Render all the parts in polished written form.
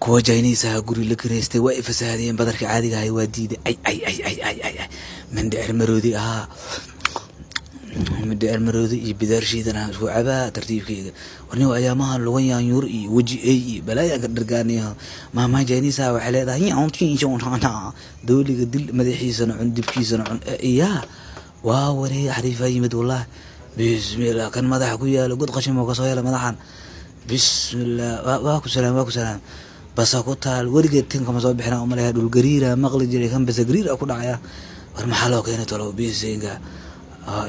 Kuwa Chinese-aha guri la kireystay waa i fasahaadiyeen. Badarka caadiga ahay waa diiday. Ay, ay, ay, ay, ay, ay, ay, mindhicir maroodi ahaa, mindhicir maroodi iyo bidaar shiidan aan isku cabaa tartiibkeyga. Warniyo, ayaamaha lugan yaanyuur iyo weji ey iyo balaayaan ka dhargaaniyo. Maama Chinese-aha waxay leedahay dooliga dil, madaxiisana cun, dibkiisana cun. Iyaa, waa wareey, xariifaa yimid wallahi. Bismillah, kan madaxa ku yaalo god qashin oo kasoo hela madaxan. Bismillah, waa ku salaam, waa ku salaam. Basa ku taal weligeed tinkama soo bixina umaleya. Dhul gariira maqli jiray, kan basa gariira ku dhacaya. War maxaa loo keenay tolow? Bisinka,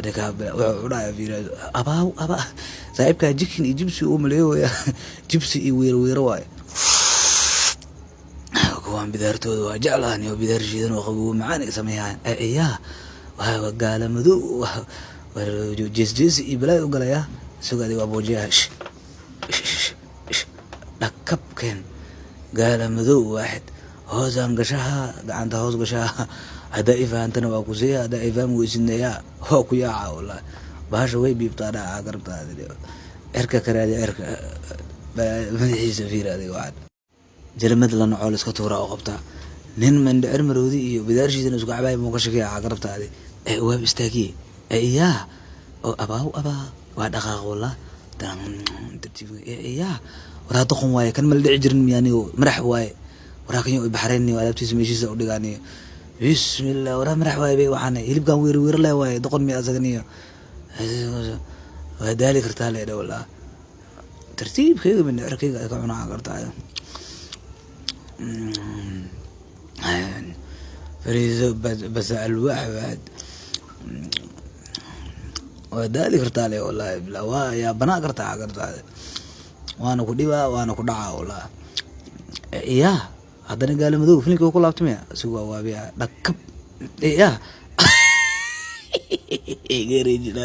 ninka wuxuu dhacaya fiira. Abaaw, abaa, saaxiibkaa jikin iyo jibsi uu maleeyoya, jibsi iyo wiiro wiiro waaye. Kuwaan bidaartooda waa jeclahan iyo bidaar shiidan oo qabow macaan ay sameeyaan. Iyaa, waa gaala madow, jees jeesi iyo balaayo u galaya. Isago adiga waa boojiyaha dhakabkeen. Gaala madow waaxid hoosaan gashaha, gacanta hoos gashaha. Haddaa i fahantana waa ku siiya, haddaa i fahmi weysidnayaa waa ku yaaca. Wallahi bahasha way biibtaa dhaca garabtaada. Cirka karaadi, cirka madaxiisa fiir adiga. Waxaan jalamad la nocool iska tuura oo qabtaa nin mandhicir maroodi iyo bidaarshiisana isku cabaay muu ka shakiya garabtaadi. Ee waab istaagiye. Ee iyaa oo abaaw, abaa, waa dhaqaaq wallah tartiib. Iyaa, waraa doqon waaye kan, mala dhici jirin miyaaniyo? Madax waaye waraa kan, yo baxrayniyo alaabtiisa meeshiisa u dhigaaniyo. Bismillah, waraa madax waaye bay. Waxaan hilibkan wiir wiir leh waaye. Doqon miya asaganiyo? Waa daali kartaa leedha wallah. Tartiibkayga mindhicirkayga ay ka cunaa kartaa. Fariiso basa alwaax waad waa daali kartaa le wallahi bila waa yaa banaa kartaa kartaa. Waana ku dhibaa, waana ku dhacaa wallahi. Iyaa, haddana gaala madow filimkii waa ku laabtamaya. Isagu waa waabiya dhakab. Iyaa, geerejina.